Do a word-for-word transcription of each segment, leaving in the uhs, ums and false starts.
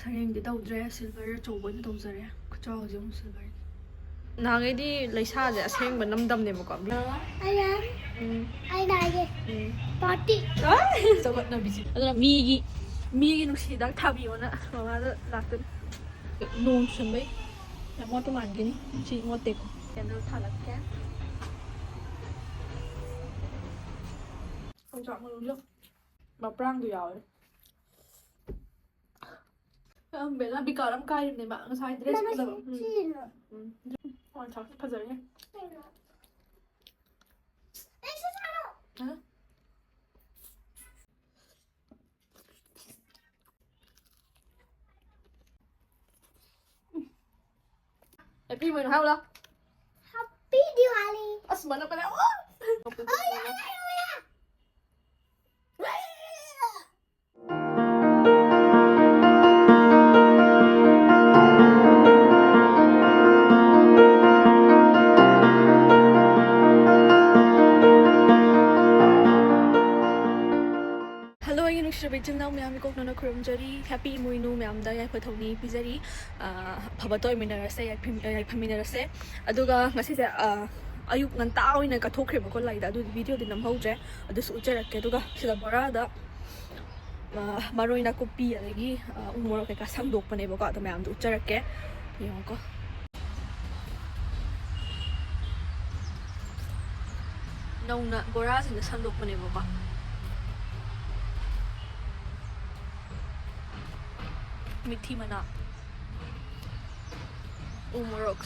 ꯁꯔꯦꯡꯗꯤ ꯇꯧꯗ꯭ꯔꯦ, ꯁꯤꯜꯚꯔ ꯑꯆꯧꯕ ꯑꯣꯏꯅ ꯇꯧꯖꯔꯦ꯫ ꯈꯨꯆꯥꯎꯁꯦ ꯑꯃꯨꯛ ꯁꯤꯜꯚꯔ꯫ ꯅꯍꯥꯟꯈꯩꯗꯤ ꯂꯩꯁꯥꯁꯦ ꯑꯁꯦꯡꯕ ꯅꯝꯗꯝꯅꯦꯕꯀꯣ꯫ ꯑꯩꯅ ꯎꯝ ꯑꯩꯅ ꯍꯥꯏꯒꯦ ꯎꯝ ꯄꯥꯔꯇꯤ ꯆꯥꯎꯈꯠꯅꯕꯤꯁꯦ꯫ ꯑꯗꯨꯅ ꯃꯤꯒꯤ ꯃꯤꯒꯤ ꯅꯨꯡꯁꯤ ꯍꯤꯗꯥꯛ ꯊꯥꯕꯤꯌꯣꯅ ꯃꯃꯥꯗ ꯂꯥꯛꯇꯣꯏꯅꯤ꯫ ꯅꯣꯡ ꯆꯨꯁꯟꯕꯩ ꯌꯥꯝ ꯃꯣꯠꯄ ꯃꯥꯟꯒꯅꯤ꯫ ꯁꯤ ꯃꯣꯠꯇꯦꯀꯣ꯫ ꯀꯦꯟꯗꯜ ꯊꯥꯜꯂꯛꯀꯦ꯫ ꯌꯣꯡꯆꯥꯛ ꯃꯔꯨꯁꯨ ꯃꯄ꯭ꯔꯥꯡꯗꯣ ꯌꯥꯎꯋꯦ꯫ ꯑꯝ ꯕꯦꯂꯥ ꯕꯤꯀꯥꯔ ꯑꯃ ꯀꯥꯏꯔꯤꯕꯅꯦꯕ ꯉꯁꯥꯏ ꯗ꯭ꯔꯦꯁ ꯐꯖꯕ꯫ ꯎꯝ꯫ ꯎꯝ꯫ ꯍꯣꯏ, ꯁꯥꯛꯁꯤ ꯐꯖꯔꯦ꯫ ꯍꯥ? ꯍꯦꯄꯤ ꯃꯣꯏꯅ ꯍꯥꯏꯔꯣ꯫ ꯍꯦꯄꯤ ꯗꯤꯋꯥꯂꯤ ꯑꯁ ꯃꯅꯝ ꯀꯅꯥ? Hello, ꯑꯩꯒꯤ ꯅꯨꯡꯁꯤꯔꯕ ꯏꯆꯤꯜ ꯏꯅꯥꯎ ꯃꯌꯥꯝ, ꯏꯀꯣꯛꯅꯅ ꯈꯨꯔꯨꯝꯖꯔꯤ꯫ Happy ꯏꯃꯣꯏꯅꯨ ꯃꯌꯥꯝꯗ ꯌꯥꯏꯐ ꯊꯧꯅꯤ ꯄꯤꯖꯔꯤ꯫ ꯑ, ꯑꯐꯕ ꯇꯧꯃꯤꯟꯅꯔꯁꯦ, ꯌꯥꯏꯐꯝ-, ꯌꯥꯏꯐꯃꯤꯟꯅꯔꯁꯦ꯫ ꯑꯗꯨꯒ ꯉꯁꯤꯁꯦ, ꯑ, ꯑꯌꯨꯛ ꯉꯟꯇꯥ ꯑꯣꯏꯅ ꯀꯠꯊꯣꯛꯈ꯭ꯔꯦꯕꯀꯣ ꯂꯥꯏꯗ, ꯑꯗꯨꯗꯤ videoꯗꯤ ꯅꯝꯍꯧꯗ꯭ꯔꯦ꯫ ꯑꯗꯨꯁꯨ ꯎꯠꯆꯔꯛꯀꯦ꯫ ꯑꯗꯨꯒ ꯁꯤꯗ ꯕꯣꯔꯥꯗ, ꯑ, ꯃꯔꯣꯏ ꯅꯥꯀꯨꯞꯄꯤ ꯑꯗꯒꯤ, ꯑ, ꯎ ꯃꯣꯔꯣꯛ ꯀꯩꯀꯥ ꯁꯪꯗꯣꯛꯄꯅꯦꯕꯀꯣ꯫ ꯑꯗꯣ ꯃꯌꯥꯝꯗꯣ ꯎꯠꯆꯔꯛꯀꯦ꯫ ꯌꯦꯡꯉꯣꯀꯣ꯫ ꯅꯧꯅ ꯕꯣꯔꯥꯁꯤꯡꯗ ꯁꯪꯗꯣꯛꯄꯅꯦꯕꯀꯣ꯫ ꯃꯤꯊꯤ ꯃꯅꯥ, ꯎ ꯃꯣꯔꯣꯛ꯫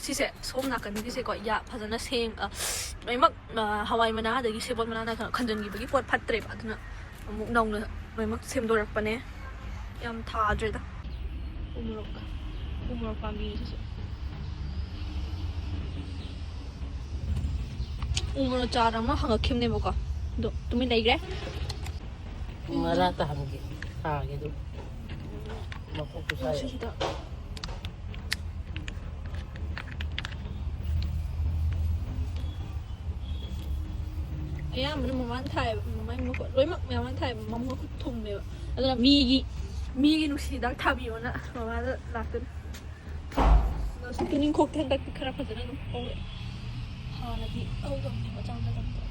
ꯁꯤꯁꯦ ꯁꯣꯝ ꯅꯥꯀꯟꯒꯤꯁꯦꯀꯣ, ꯌꯥ ꯐꯖꯅ ꯁꯦꯡ-, ꯑ, ꯂꯣꯏꯅꯃꯛ, ꯑ, ꯍꯋꯥꯏ ꯃꯅꯥ ꯑꯗꯒꯤ ꯁꯦꯕꯣꯠ ꯃꯅꯥꯅ ꯀꯩꯅꯣ ꯈꯟꯖꯟꯈꯤꯕꯒꯤ ꯄꯣꯠ ꯐꯠꯇ꯭ꯔꯦꯕ, ꯑꯗꯨꯅ ꯑꯃꯨꯛ ꯅꯧꯅ ꯂꯣꯏꯅꯃꯛ ꯁꯦꯝꯗꯣꯔꯛꯄꯅꯦ꯫ ꯌꯥꯝ ꯊꯥꯗ꯭ꯔꯦꯗ꯫ ꯎ ꯃꯣꯔꯣꯛ, ꯎ ꯃꯣꯔꯣꯛ ꯄꯥꯝꯕꯤꯁꯤꯁꯨ꯫ ꯎ ꯃꯣꯔꯣꯛ ꯆꯥꯔ ꯑꯃ ꯍꯪꯉꯛꯈꯤꯕꯅꯦꯕꯀꯣ, ꯑꯗꯣ ꯇꯨꯃꯤꯟ ꯂꯩꯈ꯭ꯔꯦ꯫ ꯄꯨꯡ ꯃꯉꯥ ꯇꯥꯍꯟꯒꯦ꯫ ꯊꯥꯒꯦ ꯑꯗꯨꯝ꯫ ꯃꯀꯣꯛꯇꯨ ꯆꯥꯏ꯫ ꯁꯤꯁꯤꯗ꯫ ꯑꯌꯥꯝꯕꯅ ꯃꯃꯥꯅ ꯊꯥꯏꯌꯦꯕ, ꯃꯃꯥꯏ ꯃꯈꯨꯠ ꯂꯣꯏꯅꯃꯛ ꯃꯃꯥꯅ ꯊꯥꯏꯌꯦꯕ, ꯃꯃꯥ ꯃꯈꯨꯠ ꯊꯨꯝꯃꯦꯕ꯫ ꯑꯗꯨꯅ ꯃꯤꯒꯤ ꯃꯤꯒꯤ ꯅꯨꯡꯁꯤ ꯍꯤꯗꯥꯛ ꯊꯥꯕꯤꯌꯣꯅ ꯃꯃꯥꯗ ꯂꯥꯛꯇꯣꯏꯅꯦ꯫ ꯑꯗꯣ ꯇꯨꯅꯤꯡꯈꯣꯛꯇꯤ ꯍꯟꯗꯛꯇꯤ ꯈꯔ ꯐꯖꯅ ꯑꯗꯨꯝ ꯍꯧꯔꯦ꯫ ꯍꯥꯟꯅꯗꯤ ꯍꯧꯗꯕꯅꯦ ꯃꯆꯥ ꯃꯆꯥ ꯇꯧꯕꯗꯣ꯫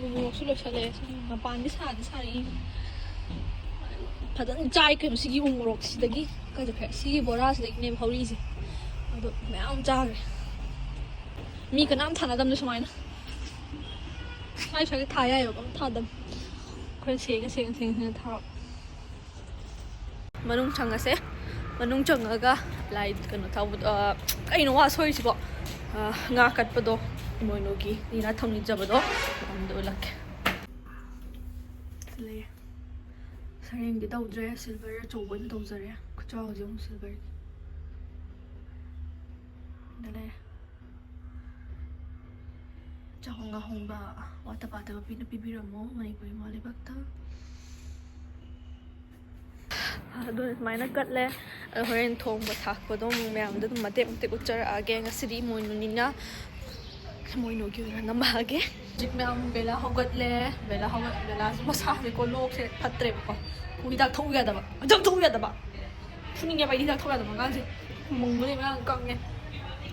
ꯎ ꯃꯣꯔꯣꯛꯁꯨ ꯂꯣꯏꯁꯜꯂꯛꯑꯦ꯫ ꯁꯤ ꯃꯄꯥꯟꯗꯤ ꯁꯥꯗꯤ ꯁꯥꯔꯛꯏ꯫ ꯐꯖꯅ ꯆꯥꯏ ꯀꯩꯅꯣ ꯁꯤꯒꯤ ꯎ ꯃꯣꯔꯣꯛꯁꯤꯗꯒꯤ꯫ ꯀꯥꯏ ꯆꯠꯈ꯭ꯔꯦ? ꯁꯤꯒꯤ ꯕꯣꯔꯥꯁꯤꯗꯒꯤꯅꯦꯕ ꯍꯧꯔꯛꯏꯁꯦ꯫ ꯑꯗꯣ ꯃꯌꯥꯝ ꯆꯥꯈ꯭ꯔꯦ꯫ ꯃꯤ ꯀꯅꯥꯝ ꯊꯥꯅꯗꯕꯅꯦ ꯁꯨꯃꯥꯏꯅ꯫ ꯁ꯭ꯋꯥꯏ ꯁ꯭ꯋꯥꯏꯗ ꯊꯥ ꯌꯥꯏꯑꯕ, ꯑꯝ ꯊꯥꯗꯕ꯫ ꯑꯩꯈꯣꯏꯅ ꯁꯦꯡꯉ ꯁꯦꯡꯉ ꯁꯦꯡꯉ ꯁꯦꯡꯉ ꯊꯥꯕ꯫ ꯃꯅꯨꯡ ꯆꯪꯉꯁꯦ꯫ ꯃꯅꯨꯡ ꯆꯪꯉꯒ ꯂꯥꯏ ꯀꯩꯅꯣ ꯇꯧꯕꯗꯣ, ꯑ, ꯀꯩꯅꯣ ꯋꯥ ꯁꯣꯏꯔꯤꯁꯤꯕꯣ? ꯑ, ꯉꯥ ꯀꯠꯄꯗꯣ, ꯏꯃꯣꯏꯅꯨꯒꯤ ꯂꯤꯂꯥ ꯊꯧꯅꯤꯖꯕꯗꯣ, ꯑꯗꯨ ꯎꯠꯂꯛꯀꯦ꯫ ꯂꯩꯌꯦ꯫ ꯁꯔꯦꯡꯗꯤ ꯇꯧꯗ꯭ꯔꯦ, ꯁꯤꯜꯚꯔ ꯑꯆꯧꯕ ꯑꯣꯏꯅ ꯇꯧꯖꯔꯦ꯫ ꯈꯨꯆꯥꯎꯁꯦ ꯑꯃꯨꯛ ꯁꯤꯜꯚꯔꯒꯤ꯫ ꯗ ꯂꯩꯔꯦ꯫ ꯆꯥꯛꯍꯣꯡ ꯉꯥꯍꯣꯡꯕ ꯋꯥꯠꯇ ꯄꯥꯗꯕ ꯄꯤꯅ ꯄꯤꯕꯤꯔꯝꯃꯣ ꯃꯅꯤꯄꯨꯔꯤ ꯏꯃꯥ ꯂꯩꯕꯥꯛꯇ꯫ ꯑꯗꯨꯅ ꯁꯨꯃꯥꯏꯅ ꯀꯠꯂꯦ꯫ ꯑꯗꯣ ꯍꯣꯔꯦꯟ ꯊꯣꯡꯕ ꯊꯥꯛꯄꯗꯣ ꯑꯃꯨꯛ ꯃꯌꯥꯝꯗ ꯑꯗꯨꯝ ꯃꯇꯦꯛ ꯃꯇꯦꯛ ꯎꯠꯆꯔꯛꯑꯒꯦ꯫ ꯉꯁꯤꯗꯤ ꯏꯃꯣꯏꯅꯨꯅꯤꯅ ꯏꯃꯣꯏꯅꯨꯒꯤ ꯑꯣꯏꯅ ꯅꯝꯃꯛꯑꯒꯦ꯫ ꯍꯧꯖꯤꯛ ꯃꯌꯥꯝ ꯕꯦꯂꯥ ꯍꯧꯒꯠꯂꯦ꯫ ꯕꯦꯂꯥ ꯍꯧꯒꯠ-, ꯕꯦꯂꯥꯁꯦ ꯃꯁꯥꯁꯦꯀꯣ ꯂꯣꯛꯁꯦ ꯐꯠꯇ꯭ꯔꯦꯕꯀꯣ꯫ ꯍꯤꯗꯥꯛ ꯊꯛꯎ ꯌꯥꯗꯕ꯫ ꯍꯤꯗꯥꯛ ꯊꯛꯎ ꯌꯥꯗꯕ꯫ ꯐꯨꯅꯤꯡꯉꯦꯕ ꯑꯩꯗꯤ ꯍꯤꯗꯥꯛ ꯊꯛꯎ ꯌꯥꯗꯕ ꯑꯉꯥꯡꯁꯦ꯫ ꯃꯪꯕꯅꯦ ꯃꯌꯥꯝ ꯀꯪꯉꯦ꯫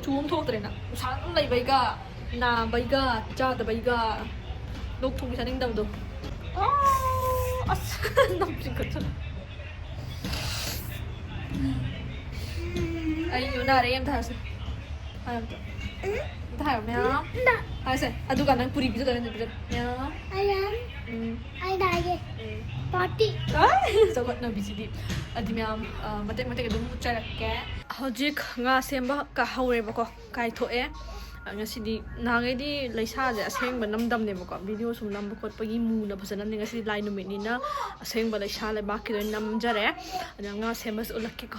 ꯆꯨ ꯑꯃ ꯊꯣꯛꯇ꯭ꯔꯦꯅ꯫ ꯅꯨꯡꯁꯥ ꯑꯗꯨꯝ ꯂꯩꯕꯩꯒ, ꯅꯥꯕꯩꯒ, ꯆꯥꯗꯕꯩꯒ, ꯂꯣꯛ ꯊꯨꯡꯕ ꯆꯥꯅꯤꯡꯗꯕꯗꯣ꯫ ꯑꯥ, ꯑꯁ, ꯅꯞꯁꯤꯡꯒꯠꯆꯠꯂꯦ꯫ ꯑꯩ ꯌꯨ ꯅꯥꯔꯦ ꯑꯝꯇ ꯍꯥꯏꯔꯁꯦ꯫ ꯍꯥꯏ ꯑꯝꯇ꯫ ꯑꯝꯇ ꯍꯥꯏꯔꯣ, ꯃꯌꯥꯝ꯫ ꯍꯥꯏꯁꯦ꯫ ꯑꯗꯨꯒ ꯅꯪ ꯄꯨꯔꯤ ꯄꯤꯖꯗꯣꯏꯔ ꯅꯠꯇ꯭ꯔ ꯄꯤꯖ-, ꯃꯌꯥꯝ꯫ ꯑꯩ ꯎꯝ꯫ ꯑꯩ ꯅꯥꯏꯌꯦ꯫ ꯎꯝ꯫ ꯄꯥꯔꯇꯤ꯫ ꯑꯥꯏ, ꯆꯥꯎꯈꯠꯅꯕꯤꯁꯤꯗꯤ꯫ ꯑꯗꯨ ꯃꯌꯥꯝ, ꯑ, ꯃꯇꯦꯛ ꯃꯇꯦꯛ ꯑꯗꯨꯝ ꯎꯠꯆꯔꯛꯀꯦ꯫ ꯍꯧꯖꯤꯛ ꯉꯥ ꯁꯦꯝꯕ ꯀ-, ꯍꯧꯔꯦꯕꯀꯣ꯫ ꯀꯥꯏꯊꯣꯛꯑꯦ꯫ ꯉꯁꯤꯗꯤ, ꯅꯍꯥꯟꯈꯩꯗꯤ ꯂꯩꯁꯥꯁꯦ ꯑꯁꯦꯡꯕ ꯅꯝꯗꯝꯅꯦꯕꯀꯣ, ꯚꯤꯗꯤꯑꯣ ꯁꯨꯝ ꯅꯝꯕ ꯈꯣꯠꯄꯒꯤ ꯃꯨꯅ ꯐꯖꯅ ꯅꯝꯗꯦ꯫ ꯉꯁꯤꯗꯤ ꯂꯥꯏ ꯅꯨꯃꯤꯠꯅꯤꯅ ꯑꯁꯦꯡꯕ ꯂꯩꯁꯥ ꯂꯩꯕꯥꯛꯀꯤ ꯂꯣꯏ ꯅꯝꯖꯔꯦ꯫ ꯑꯗ ꯉꯥ ꯁꯦꯝꯕꯁꯨ ꯎꯠꯂꯛꯀꯦꯀꯣ꯫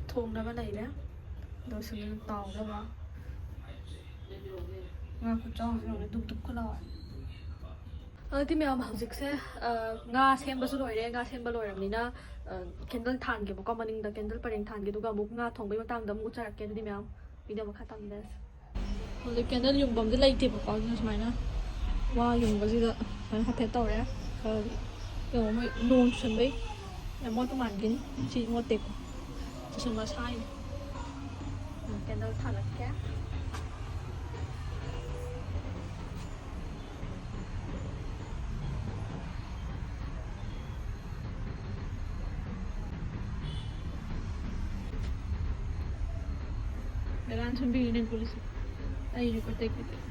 ꯊꯣꯡꯅꯕ ꯂꯩꯔꯦ꯫ ꯑꯗꯣ ꯁꯤꯗ ꯇꯥꯎꯅꯕ꯫ ꯉꯥ ꯈꯨꯆꯥꯎꯁꯦ ꯌꯦꯡꯉꯨꯅꯦ, ꯗꯨꯞ ꯗꯨꯞꯀ ꯂꯥꯎꯔꯦ꯫ ꯑꯗꯨꯗꯤ ꯃꯌꯥꯝ, ꯍꯧꯖꯤꯛꯁꯦ, ꯑ, ꯉꯥ ꯁꯦꯝꯕꯁꯨ ꯂꯣꯏꯔꯦ꯫ ꯉꯥ ꯁꯦꯝꯕ ꯂꯣꯏꯔꯕꯅꯤꯅ, ꯑ, candle ꯊꯥꯟꯒꯦꯕꯀꯣ, ꯃꯅꯤꯡꯗ candle ꯄꯔꯦꯡ ꯊꯥꯟꯒꯦ, ꯑꯗꯨꯒ ꯑꯃꯨꯛ ꯉꯥ ꯊꯣꯡꯕꯒꯤ ꯃꯇꯥꯡꯗ ꯑꯃꯨꯛ ꯎꯠꯆꯔꯛꯀꯦ꯫ ꯑꯗꯨꯗꯤ ꯃꯌꯥꯝ, video ꯃꯈꯥ ꯇꯥꯃꯤꯟꯅꯔꯁꯤ꯫ ꯍꯧꯖꯤꯛ candle ꯌꯨꯡꯐꯝꯗꯤ ꯂꯩꯇꯦꯕꯀꯣ, ꯑꯗꯨꯅ ꯁꯨꯃꯥꯏꯅ ꯋꯥ ꯌꯨꯡꯕꯁꯤꯗ ꯁꯨꯃꯥꯏꯅ ꯍꯥꯏꯐꯦꯠ ꯇꯧꯔꯦ꯫ ꯈꯔ ꯌꯦꯡꯉꯣ, ꯃꯣꯏ ꯅꯣꯡ ꯆꯨꯁꯟꯕꯩ ꯌꯥꯝ ꯃꯣꯠꯄ ꯃꯥꯟꯒꯅꯤ꯫ ꯁꯤ ꯃꯣꯠꯇꯦꯀꯣ, ꯆꯨꯁꯟꯕ ꯁꯥꯏꯅꯤ꯫ Candle ꯊꯥꯜꯂꯛꯀꯦ꯫ ꯕꯦꯔꯥꯅ ꯁꯦꯝꯕꯤꯔꯤꯅꯦ ꯄꯨꯂꯤꯁ꯫ ꯑꯩꯁꯨ ꯀꯣꯏꯇꯦꯛ ꯀꯣꯏꯇꯦꯛ꯫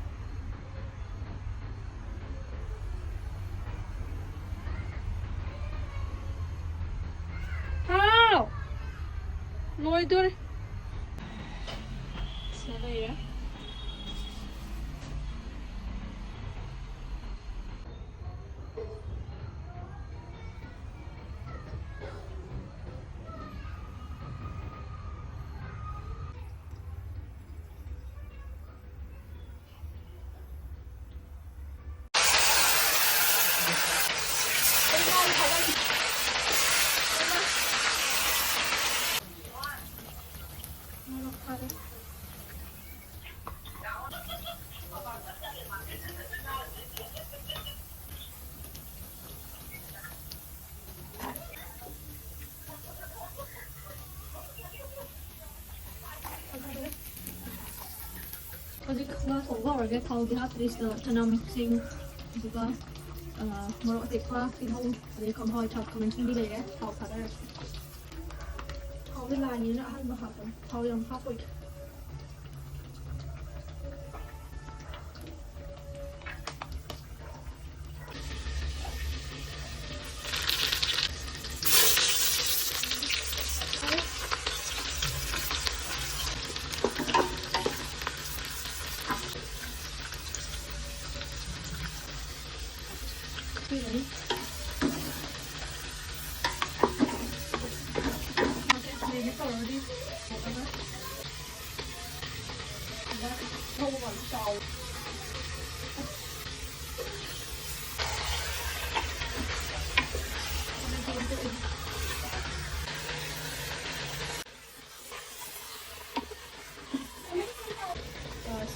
ꯍꯥꯎ! ꯂꯣꯏꯗꯣꯔꯦ꯫ ꯁꯤꯗ ꯂꯩꯔꯦ꯫ ꯍꯧꯖꯤꯛ ꯉꯥ ꯊꯣꯡꯕ ꯍꯧꯔꯒꯦ꯫ ꯊꯥꯎꯗꯤ ꯍꯥꯞꯇ꯭ꯔꯤ꯫ ꯁꯤꯗ ꯆꯅꯝ, ꯁꯤꯡ, ꯑꯗꯨꯒ, ꯑ, ꯃꯣꯔꯣꯛ ꯑꯇꯦꯛꯄ, ꯇꯤꯜꯍꯧ, ꯑꯗꯩ ꯀꯝꯐꯣꯏ, ꯊꯥꯎ, ꯈꯥꯃꯦꯟ ꯑꯁꯤꯟꯕꯤ ꯂꯩꯔꯦ꯫ ꯊꯥꯎ ꯊꯥꯗꯔꯒꯦ꯫ ꯊꯥꯎꯁꯦ ꯂꯥꯏꯅꯤꯅ ꯑꯍꯟꯕ ꯍꯥꯞꯄꯅꯤ꯫ ꯊꯥꯎ ꯌꯥꯝ ꯍꯥꯞꯄꯣꯏꯒꯦ꯫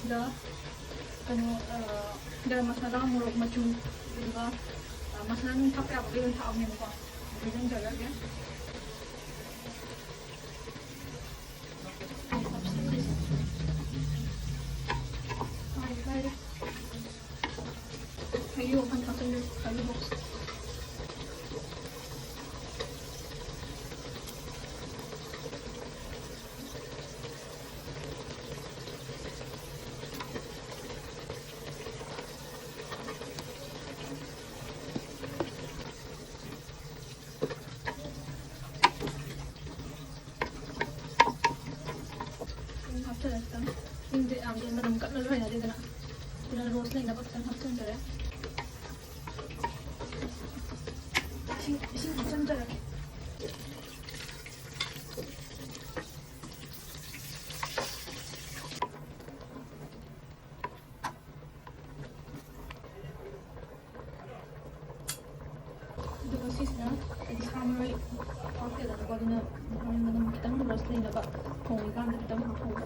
ꯀꯩꯅꯣ, ꯑ, ꯒꯔꯝ ꯃꯁꯥꯂꯥ, ꯃꯣꯔꯣꯛ ꯃꯆꯨ, ꯑꯗꯨꯒ, ꯑ, ꯃꯁꯥꯂꯥ ꯅꯨꯡ ꯊꯥꯛꯄ ꯌꯥꯕꯈꯩ ꯂꯣꯏ ꯊꯥꯛꯑꯕꯅꯦꯕꯀꯣ꯫ ꯍꯩꯖꯤꯟꯖꯔꯒꯦ꯫ ꯍꯥꯏꯔꯦ, ꯍꯥꯏꯔꯦ꯫ ꯍꯥꯏꯌꯨ, ꯍꯥꯟꯅ ꯊꯥꯛꯆꯜꯂꯨ, ꯍꯥꯏꯌꯨ, ꯕꯣꯛꯁ꯫ ꯍꯥꯞꯆꯔꯦ ꯈꯤꯇꯪ꯫ ꯁꯤꯡꯁꯦ ꯌꯥꯝ ꯍꯦꯟꯅ ꯃꯅꯝ ꯀꯟꯕꯁꯨ ꯍꯩꯅꯗꯦꯗꯅ꯫ ꯑꯗꯨꯅ ꯔꯣꯁ ꯂꯩꯅꯕ ꯈꯤꯇꯪ ꯍꯥꯞꯆꯤꯟꯖꯔꯦ꯫ ꯏꯁꯤꯡ, ꯏꯁꯤꯡ ꯍꯥꯞꯆꯤꯟꯖꯔꯒꯦ꯫ ꯑꯗꯨꯒ ꯁꯤꯁꯤꯅ ꯍꯥꯏꯗꯤ ꯁꯥ ꯃꯔꯣꯏ ꯍꯥꯞꯇꯦꯗꯅꯀꯣ, ꯑꯗꯨꯅ ꯃꯔꯣꯏ ꯃꯅꯝ ꯈꯤꯇꯪ ꯔꯣꯁ ꯂꯩꯅꯕ ꯊꯣꯡꯉꯤꯀꯥꯟꯗ ꯈꯤꯇꯪ ꯍꯥꯞꯍꯧꯕ꯫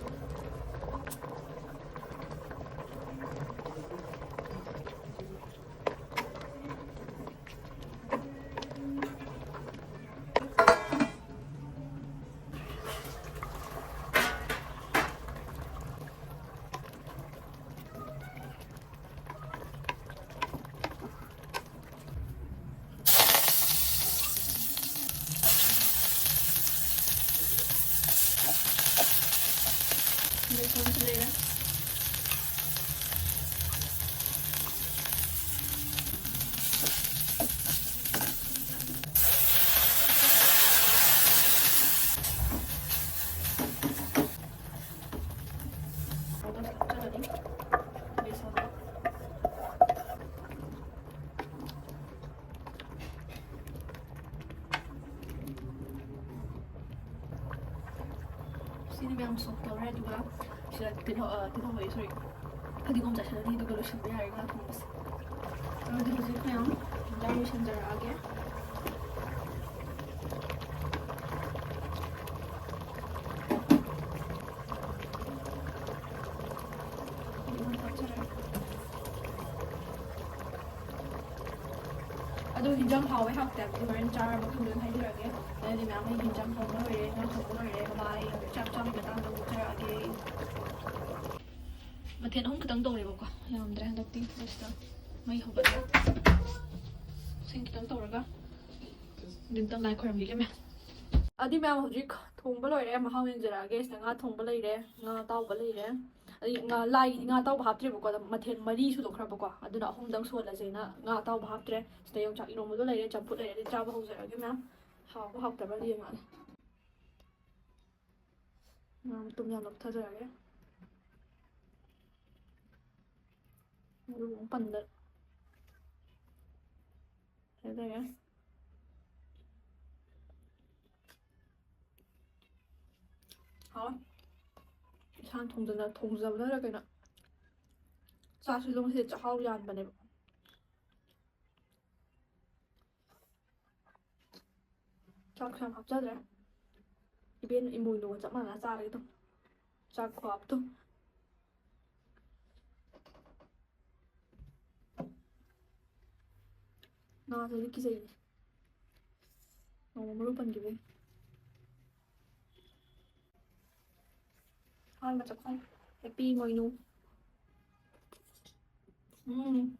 ꯕꯦꯁꯣꯟꯁꯨ ꯂꯩꯔꯦ꯫ ꯁꯤꯅ ꯃꯌꯥꯝ ꯁꯣꯛ ꯇꯧꯔꯦ, ꯑꯗꯨꯒ ꯁꯤꯗ ꯇꯤꯜꯍꯧ, ꯑ, ꯇꯤꯜꯍꯧ ꯍꯥꯏꯌꯦ, ꯁꯣꯔꯤ, ꯐꯗꯤꯒꯣꯝ ꯆꯥꯏꯁꯤꯜꯂꯅꯤ, ꯑꯗꯨꯒ ꯂꯣꯏꯁꯤꯟꯕ ꯌꯥꯔꯦ ꯉꯥ ꯊꯣꯡꯕꯁꯦ꯫ ꯑꯗꯨꯗꯤ ꯍꯧꯖꯤꯛ ꯃꯌꯥꯝ ꯏꯟꯖꯥꯡ ꯂꯣꯏꯁꯤꯟꯖꯔꯛꯑꯒꯦ꯫ ꯌꯥꯝ ꯍꯥꯎꯋꯦ ꯍꯥꯎꯇꯦ ꯍꯥꯏꯕꯗꯤ ꯍꯣꯔꯦꯟ ꯆꯥꯔ ꯃꯇꯨꯡꯗ ꯑꯗꯨꯝ ꯍꯥꯏꯕꯤꯔꯛꯑꯒꯦ꯫ ꯑꯗꯨꯗꯤ ꯃꯌꯥꯝ ꯑꯩ ꯌꯦꯟꯖꯥꯡ ꯊꯣꯡꯕ ꯂꯣꯏꯔꯦ, ꯉꯥ ꯊꯣꯡꯕ ꯂꯣꯏꯔꯦ꯫ ꯕꯕꯥ ꯑꯩ ꯆꯥꯛ ꯆꯥꯕꯒꯤ ꯃꯇꯥꯡꯗ ꯑꯃꯨꯛ ꯆꯥꯔꯛꯑꯒꯦ꯫ ꯃꯊꯦꯜ ꯑꯍꯨꯝ ꯈꯛꯇꯪ ꯇꯧꯔꯦꯕꯀꯣ, ꯌꯥꯝꯗ꯭ꯔꯦ ꯍꯟꯗꯛꯇꯤ꯫ ꯁꯤꯗ ꯃꯩ ꯍꯧꯒꯠꯂꯦ꯫ ꯁꯤꯡ ꯈꯤꯇꯪ ꯇꯧꯔꯒ ꯑꯗꯨꯝꯇꯪ ꯂꯥꯏ ꯈꯣꯏꯔꯝꯕꯤꯒꯦ ꯃꯌꯥꯝ꯫ ꯑꯗꯨꯗꯤ ꯃꯌꯥꯝ ꯍꯧꯖꯤꯛ ꯊꯣꯡꯕ ꯂꯣꯏꯔꯦ, ꯃꯍꯥꯎ ꯌꯦꯡꯖꯔꯛꯑꯒꯦ꯫ ꯁꯤꯗ ꯉꯥ ꯊꯣꯡꯕ ꯂꯩꯔꯦ, ꯉꯥ ꯑꯇꯥꯎꯕ ꯂꯩꯔꯦ꯫ ꯑꯩ ꯉꯥ, ꯂꯥꯏꯒꯤꯗꯤ ꯉꯥ ꯑꯇꯥꯎꯕ ꯍꯥꯞꯇ꯭ꯔꯦꯕꯀꯣ, ꯑꯗ ꯃꯊꯦꯜ ꯃꯔꯤ ꯁꯨꯗꯣꯛꯈ꯭ꯔꯕꯀꯣ, ꯑꯗꯨꯅ ꯑꯍꯨꯝꯗꯪ ꯁꯣꯜꯂꯁꯦꯅ ꯉꯥ ꯑꯇꯥꯎꯕ ꯍꯥꯞꯇ꯭ꯔꯦ꯫ ꯁꯤꯗ ꯌꯣꯡꯆꯥꯛ ꯏꯔꯣꯝꯕꯗꯣ ꯂꯩꯔꯦ, ꯆꯝꯐꯨꯠ ꯂꯩꯔꯦ, ꯑꯗꯨ ꯆꯥꯕ ꯍꯧꯖꯔꯛꯑꯒꯦ ꯃꯌꯥꯝ꯫ ꯍꯥꯎꯕ ꯍꯥꯎꯇꯕ꯭ꯔꯗꯤ ꯌꯦꯡꯉꯛꯑꯅꯤ꯫ ꯉꯥ ꯃꯇꯨꯝ ꯌꯥꯝ ꯂꯧꯊꯖꯔꯒꯦ꯫ ꯑꯗꯨꯒ ꯑꯃꯨꯛ ꯄꯟꯗ ꯂꯩꯔꯦ꯫ ꯍꯥꯎ꯫ ꯏꯁꯥꯅ ꯊꯣꯡꯖꯅ-, ꯊꯣꯡꯖꯕꯅꯔ ꯀꯩꯅꯣ꯫ ꯆꯥꯛꯁꯨ ꯑꯗꯨꯝ ꯁꯤꯗ ꯆꯥꯛꯍꯥꯎ ꯌꯥꯟꯕꯅꯦꯕ꯫ ꯆꯥꯛꯁꯨ ꯌꯥꯝ ꯍꯥꯞꯆꯗ꯭ꯔꯦ꯫ ꯏꯕꯦꯟ ꯏꯃꯣꯏꯅꯨꯒ ꯆꯞ ꯃꯥꯟꯅ ꯆꯥꯔꯦ ꯑꯗꯨꯝ꯫ ꯆꯥꯛ ꯈꯨꯍꯥꯞꯇꯣ꯫ ꯉꯥꯁꯤꯗꯤ ꯀꯤꯖꯩꯌꯦ꯫ ꯅꯣꯡꯃ ꯃꯔꯨ ꯄꯟꯈꯤꯕꯩ꯫ ꯑꯍꯥꯟꯕ ꯆꯥꯛꯈꯨꯝ꯫ Happy ꯏꯃꯣꯏꯅꯨ꯫ ꯎꯝ꯫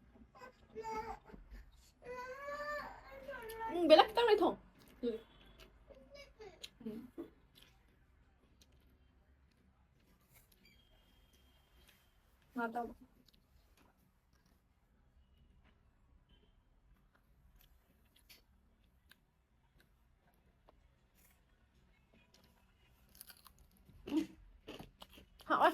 ꯎꯝ, ꯕꯦꯂꯥ ꯈꯤꯇꯪ ꯂꯩꯊꯧ꯫ ꯎꯝ꯫ ꯎꯝ꯫ ꯉꯥ ꯑꯇꯥꯎꯕ꯫ ꯎꯝ꯫ ꯍꯥꯎꯋꯦ꯫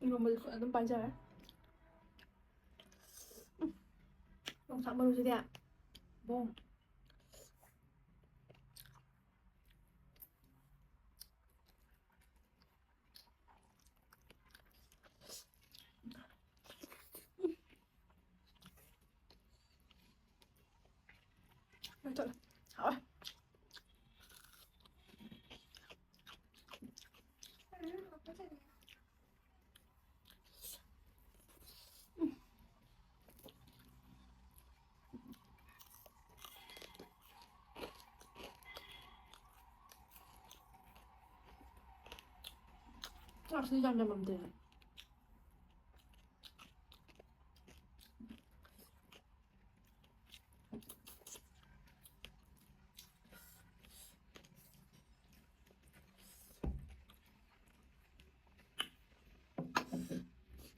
ꯏꯔꯣꯝꯕꯗꯤ ꯈꯨꯠ ꯑꯗꯨꯝ ꯄꯥꯏꯖꯔꯦ꯫ ꯎꯝ꯫ ꯌꯣꯡꯆꯥꯛ ꯃꯔꯨꯁꯤꯗꯤ ꯕꯣꯝ꯫ ꯑ꯫ ꯆꯥꯛꯁꯤ ꯌꯥꯝ ꯌꯥꯝꯃꯝꯗꯦꯅꯦ꯫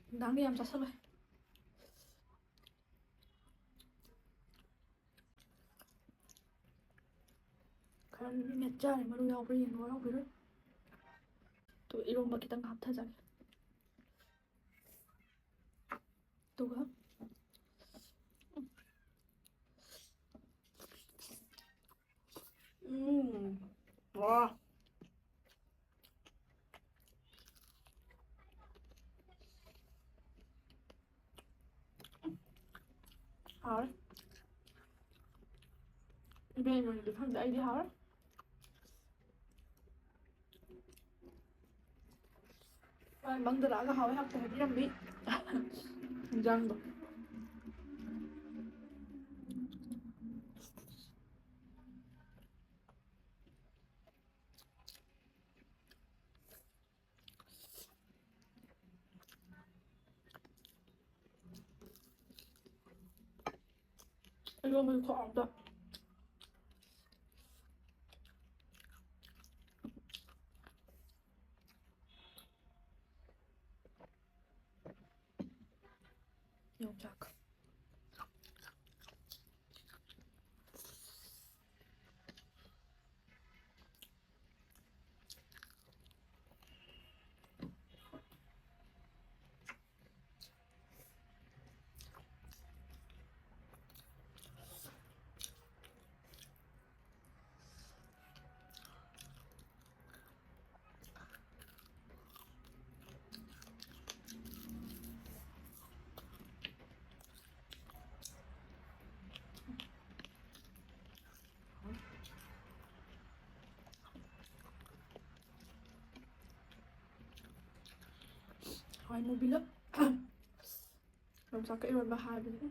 ꯅꯨꯡꯗꯥꯡꯗꯤ ꯌꯥꯝ ꯆꯥꯁꯜꯂꯣꯏ꯫ ꯈꯔ ꯃꯦꯠꯆꯔꯦ, ꯃꯔꯨ ꯌꯥꯎꯕ꯭ꯔꯥ ꯌꯦꯡꯉꯣ, ꯌꯥꯎꯕꯤꯔꯣꯏ꯫ ꯑꯗꯨꯒ ꯏꯔꯣꯝꯕ ꯈꯤꯇꯪ ꯍꯥꯞꯊꯖꯒꯦ꯫ ꯑꯗꯨꯒ ꯎꯝ꯫ ꯋꯥ꯫ ꯍꯥꯎꯔꯦ꯫ ꯏꯕꯦꯝꯃꯒꯤꯗꯤ ꯈꯪꯗꯦ, ꯑꯩꯗꯤ ꯍꯥꯎꯔꯦ꯫ ꯃꯥꯅ ꯃꯪꯗ ꯂꯥꯛꯑꯒ ꯍꯥꯎꯋꯦ ꯍꯥꯎꯇꯦ ꯍꯥꯏꯕꯤꯔꯝꯃꯤ꯫ ꯏꯟꯖꯥꯡꯗꯣ꯫ ꯏꯔꯣꯟꯕꯁꯨ ꯈꯨꯍꯥꯎ ꯑꯝꯗ꯫ ꯌꯣꯡꯆꯥꯛ꯫ ꯃꯥꯏ ꯃꯨꯕꯤꯂ ꯌꯣꯡꯆꯥꯛꯀ ꯏꯔꯣꯟꯕ ꯍꯥꯏꯕꯅꯤ꯫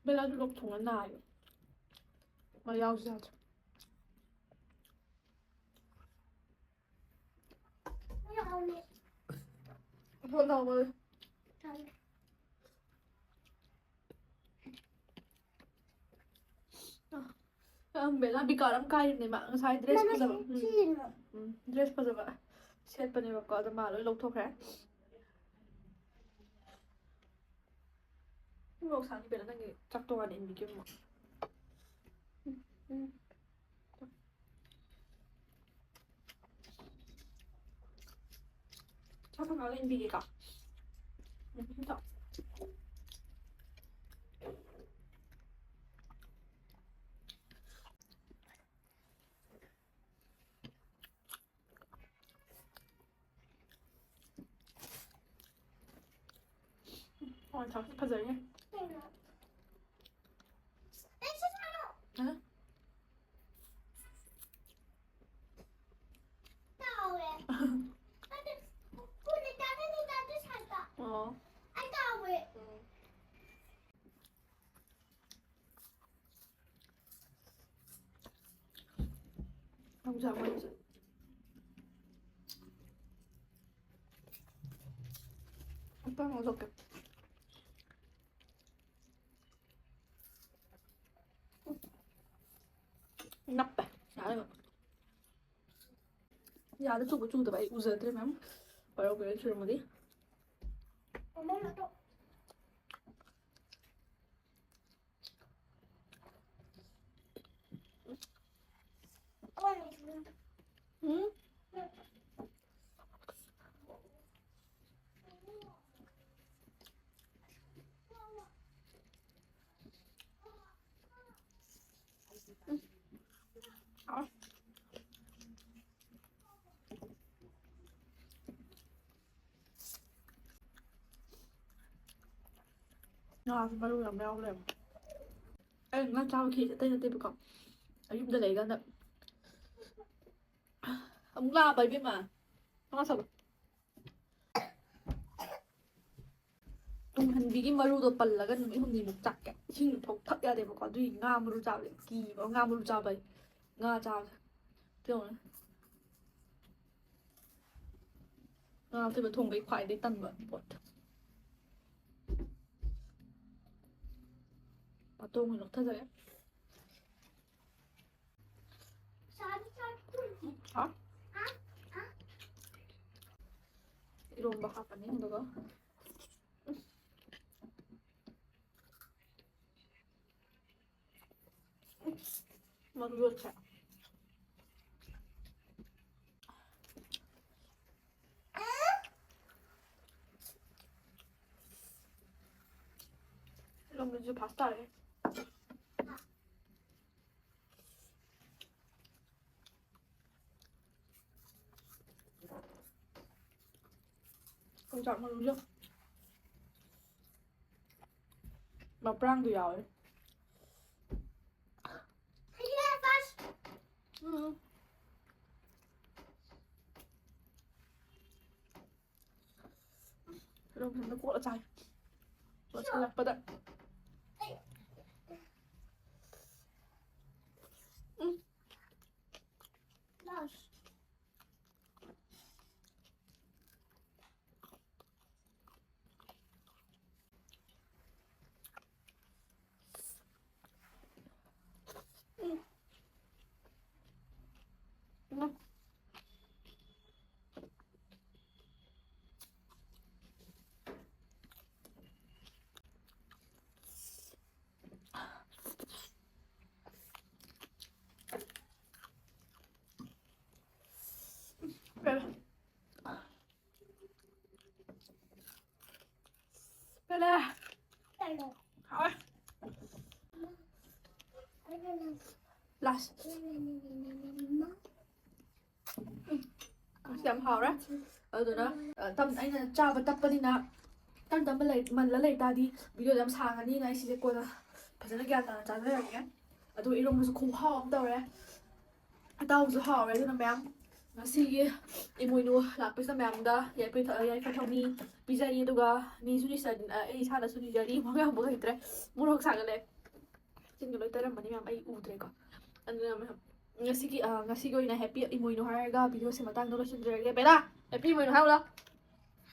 ꯕꯦꯂꯥꯗꯨ ꯂꯣꯛ ꯊꯨꯡꯉ ꯅꯥꯏꯌꯦ꯫ ꯃꯥ ꯌꯥꯎꯁꯨ ꯌꯥꯗ꯭ꯔꯦ꯫ ꯐꯣꯟ ꯇꯧꯕ꯫ ꯑ, ꯕꯦꯂꯥ ꯕꯤꯀꯥꯔ ꯑꯃ ꯀꯥꯏꯔꯤꯕꯅꯦꯕ ꯉꯁꯥꯏ ꯗ꯭ꯔꯦꯁ ꯐꯖꯕ꯫ ꯎꯝ꯫ ꯎꯝ, ꯗ꯭ꯔꯦꯁ ꯐꯖꯕ ꯁꯦꯠꯄꯅꯦꯕꯀꯣ, ꯑꯗꯣ ꯃꯥ ꯂꯣꯏ ꯂꯧꯊꯣꯛꯈ꯭ꯔꯦ꯫ ꯃꯣꯔꯣꯛ ꯁꯥꯅꯤ ꯕꯦꯂꯥ, ꯅꯪꯒꯤ ꯆꯥꯛ ꯇꯣꯉꯥꯟꯅ ꯏꯟꯕꯤꯒꯦ ꯑꯃꯨꯛ꯫ ꯎꯝ, ꯎꯝ꯫ ꯆꯥꯛ ꯊꯣꯡꯉꯒ ꯏꯟꯕꯤꯒꯦꯀꯣ꯫ ꯎꯝ, ꯆꯥꯎ꯫ ꯍꯋꯥꯏ ꯊ꯭ꯔꯥꯛꯁꯦ ꯐꯖꯩꯅꯦ꯫ ꯍꯥ? ꯑꯣ꯫ ꯎꯝ꯫ ꯍꯧꯖꯤꯛ ꯑꯃ ꯍꯧꯖꯤꯛ꯫ ꯑꯝꯇ ꯉꯧꯊꯣꯛꯀꯦ꯫ ꯅꯞꯄꯦ꯫ ꯌꯥꯔꯦ꯫ ꯌꯥꯗ ꯆꯨꯕ ꯆꯨꯗꯕ ꯑꯩ ꯎꯖꯗ꯭ꯔꯦ, ꯃꯦꯝ꯫ ꯄꯔꯧ ꯀꯩꯅꯣ ꯆꯨꯔꯝꯃꯗꯤ꯫ ꯎꯝ? ꯉꯥꯁꯨ ꯃꯔꯨ ꯌꯥꯝ ꯌꯥꯎ ꯂꯩꯔꯝꯃꯦ꯫ ꯑꯩ ꯉꯥ ꯆꯥꯕ ꯈꯤꯔꯤꯁꯦ ꯑꯇꯩ ꯅꯠꯇꯦꯕꯀꯣ, ꯑꯩ ꯌꯨꯝꯗ ꯂꯩꯀꯥꯟꯗ ꯑꯃꯨꯛ ꯂꯥꯛꯑꯕ ꯏꯕꯦꯝꯃ꯫ ꯉꯥ ꯆꯥꯕ꯫ ꯇꯨꯡꯍꯟꯕꯤꯒꯤ ꯃꯔꯨꯗꯣ ꯄꯜꯂꯒ ꯅꯨꯃꯤꯠ ꯍꯨꯝꯅꯤꯃꯨꯛ ꯆꯥꯛꯀꯦ꯫ ꯏꯁꯤꯡꯗꯣ ꯊꯛ ꯌꯥꯗꯦꯕꯀꯣ꯫ ꯑꯗꯨꯒꯤ ꯉꯥ ꯃꯔꯨ ꯆꯥꯕꯗꯤ ꯀꯤꯕ꯫ ꯉꯥ ꯃꯔꯨ ꯆꯥꯕ ꯍꯥꯏ꯫ ꯉꯥ ꯆꯥꯕꯁꯦ꯫ ꯌꯦꯡꯉꯨꯅꯦ꯫ ꯉꯥ ꯑꯇꯣꯏꯕ ꯊꯣꯡꯕꯒꯤ ꯈ꯭ꯋꯥꯏꯗꯒꯤ ꯇꯟꯕ ꯄꯣꯠ꯫ ꯃꯇꯣꯡ ꯑꯣꯏꯅ ꯂꯧꯊꯖꯔꯦ꯫ ꯍꯥ? ꯏꯔꯣꯝꯕ ꯍꯥꯞꯄꯅꯤ ꯑꯗꯨꯒ꯫ ꯃꯔꯨ ꯌꯣꯠꯁꯦ꯫ ꯏꯔꯣꯝꯕꯁꯨ ꯐꯥꯁ ꯇꯥꯔꯦ꯫ ꯌꯣꯡꯆꯥꯛ ꯃꯔꯨꯁꯨ ꯃꯄ꯭ꯔꯥꯡꯗꯨ ꯌꯥꯎꯋꯦ꯫ ꯎꯝ꯫ ꯀꯩꯅꯣ ꯐꯖꯅ ꯀꯣꯠꯂ ꯆꯥꯏ꯫ ꯂꯣꯏꯁꯤꯜꯂꯛꯄꯗ꯫ ꯎꯝ꯫ ꯄꯦꯜꯂꯦ꯫ ꯍꯥꯎꯋꯦ꯫ ꯂꯥꯁ꯫ ꯑꯁ, ꯌꯥꯝ ꯍꯥꯎꯔꯦ꯫ ꯑꯗꯨꯗꯨꯅ, ꯑ, ꯇꯞ-, ꯑꯩꯅ ꯆꯥꯕ ꯇꯞꯄꯅꯤꯅ ꯇꯝ ꯇꯝꯕ ꯂꯩ ꯃꯜꯂ ꯂꯩ ꯇꯥꯔꯗꯤ ꯚꯤꯗꯤꯑꯣꯗꯣ ꯌꯥꯝ ꯁꯥꯡꯉꯅꯤꯅ ꯑꯩ ꯁꯤꯁꯦ ꯀꯣꯟꯅ ꯐꯖꯅ ꯒ꯭ꯌꯥꯟ ꯇꯥꯅ ꯆꯥꯖꯔꯒꯦ꯫ ꯑꯗꯨꯒ ꯏꯔꯣꯝꯕꯁꯨ ꯈꯨꯍꯥꯎ ꯑꯃ ꯇꯧꯔꯦ꯫ ꯑꯇꯥꯎꯕꯁꯨ ꯍꯥꯎꯔꯦ꯫ ꯑꯗꯨꯅ ꯃꯌꯥꯝ, ꯉꯁꯤꯒꯤ ꯏꯃꯣꯏꯅꯨ ꯂꯥꯛꯄꯁꯤꯗ ꯃꯌꯥꯝꯗ ꯌꯥꯏꯐ ꯌꯥꯏꯐ ꯊꯧꯅꯤ ꯄꯤꯖꯔꯤ꯫ ꯑꯗꯨꯒ ꯅꯤꯁꯨ ꯅꯤꯁ ꯑꯩ ꯏꯁꯥꯅꯁꯨ ꯅꯤꯖꯔꯤ꯫ ꯋꯥ ꯉꯥꯡꯕ ꯍꯩꯇ꯭ꯔꯦ꯫ ꯃꯣꯔꯣꯛ ꯁꯥꯒꯠꯂꯦ꯫ ꯆꯤꯟꯒ ꯂꯣꯏ ꯇꯩꯔꯝꯃꯅꯤ ꯃꯌꯥꯝ, ꯑꯩ ꯎꯗ꯭ꯔꯦꯀꯣ꯫ ꯑꯗꯨꯅ ꯃꯌꯥꯝ, ꯉꯁꯤꯒꯤ ꯑ, ꯉꯁꯤꯒꯤ ꯑꯣꯏꯅ ꯍꯦꯄꯤ ꯏꯃꯣꯏꯅꯨ ꯍꯥꯏꯔꯒ ꯚꯤꯗꯤꯑꯣꯁꯤ ꯃꯇꯥꯡꯗ ꯂꯣꯏꯁꯤꯟꯖꯔꯒꯦ꯫ ꯕꯦꯂꯥ, ꯍꯦꯄꯤ ꯏꯃꯣꯏꯅꯨ ꯍꯥꯏꯔꯨꯂꯣ꯫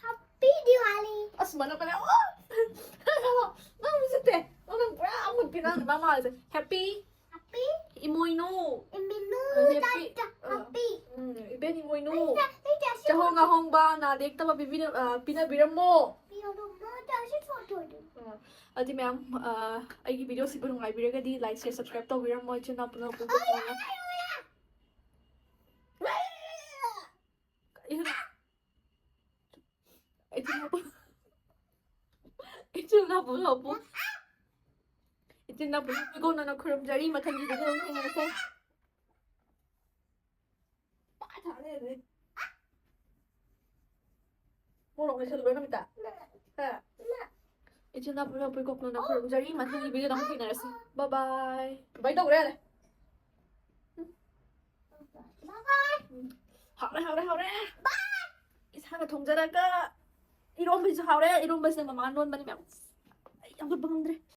Happy Diwali. ꯑꯁ, ꯃꯅꯝ ꯀꯅꯥ? ꯑꯣ! ꯅꯪ ꯎꯁꯤꯠꯇꯦ꯫ ꯅꯪ ꯄꯨꯔꯥ ꯑꯃꯨꯠꯄꯤ ꯅꯪ ꯃꯥ ꯃꯥꯜꯂꯦ꯫ ꯍꯦꯄꯤ Happy ꯏꯃꯣꯏꯅꯨ꯫ ꯏꯃꯣꯏꯅꯨ ꯍꯦꯄꯤ, ꯇꯥꯇꯥ ꯑ, Happy. ꯎꯝ, ꯏꯕꯦꯟ ꯏꯃꯣꯏꯅꯨ꯫ ꯑꯩ ꯆꯥ-, ꯑꯩ ꯆꯥꯁꯤ ꯆꯍꯣ ꯐꯣꯇꯣ꯫ ꯉꯥꯍꯣꯡꯕ ꯅꯥꯗ ꯌꯦꯛꯇꯕ ꯄꯤꯕꯤꯔ-, ꯑ, ꯄꯤꯅꯕꯤꯔꯝꯃꯣ꯫ ꯏꯃꯣꯏꯅꯨ ꯆꯥꯁꯤ ꯐꯣꯇꯣꯗꯨ꯫ ꯑ, ꯑꯗꯨꯗꯤ ꯃꯌꯥꯝ, ꯑ, ꯑꯩꯒꯤ ꯚꯤꯗꯤꯑꯣꯁꯤꯕꯨ ꯅꯨꯡꯉꯥꯏꯕꯤꯔꯒꯗꯤ like, share, subscribe ꯇꯧꯕꯤꯔꯝꯃꯣ꯫ ꯏꯆꯤꯟ ꯏꯅꯥꯎ ꯄꯨꯝꯅꯃꯛꯄꯨ ꯑꯣꯏ, ꯑꯣꯏ, ꯑꯣꯏ, ꯑꯣꯏ꯫ ꯀꯔꯤꯅꯣ? ꯏꯆꯤꯟ ꯏꯅꯥꯎ ꯄꯨ-, ꯏꯆꯤꯟ ꯏꯅꯥꯎ ꯄꯨꯝꯅꯃꯛꯄꯨ, ꯏꯆꯤꯟ ꯏꯅꯥꯎ ꯄꯨꯝꯅꯃꯛꯄꯨ ꯏꯀꯣꯟꯅꯅ ꯈꯨꯔꯨꯝꯖꯔꯤ꯫ ꯃꯊꯪꯒꯤ ꯚꯤꯗꯤꯑꯣ ꯑꯃꯨꯛ ꯊꯦꯡꯅꯔꯁꯦ꯫ ꯄꯥ ꯊꯥ ꯂꯩꯔꯦ꯫ ꯃꯣꯔꯣꯛ ꯃꯦꯠꯁꯜꯂꯨꯕ꯭ꯔꯥ ꯅꯨꯃꯤꯠꯇ? ꯍꯥ? ꯏꯆꯤꯟ ꯏꯅꯥꯎ ꯄꯨꯝꯅꯃꯛꯄꯨ ꯏꯀꯣꯟꯅꯅ ꯈꯨꯔꯨꯝꯖꯔꯤ꯫ ꯃꯊꯪꯒꯤ ꯚꯤꯗꯤꯑꯣꯗ ꯑꯃꯨꯛ ꯊꯦꯡꯅꯔꯁꯤ꯫ Bye bye. Bye ꯇꯧꯈ꯭ꯔꯦ ꯌꯥꯔꯦ꯫ ꯎꯝ. ꯍꯥꯎꯔꯦ, ꯍꯥꯎꯔꯦ, ꯍꯥꯎꯔꯦ꯫ ꯏꯁꯥꯅ ꯊꯣꯡꯖꯔꯒ ꯏꯔꯣꯝꯕꯁꯨ ꯍꯥꯎꯔꯦ꯫ ꯏꯔꯣꯝꯕꯁꯤꯅ ꯃꯃꯥꯅ ꯂꯣꯟꯕꯅꯤ ꯃꯌꯥꯝ꯫ ꯑꯩ ꯌꯥꯝ ꯐꯨꯠꯄ ꯉꯝꯗ꯭ꯔꯦ꯫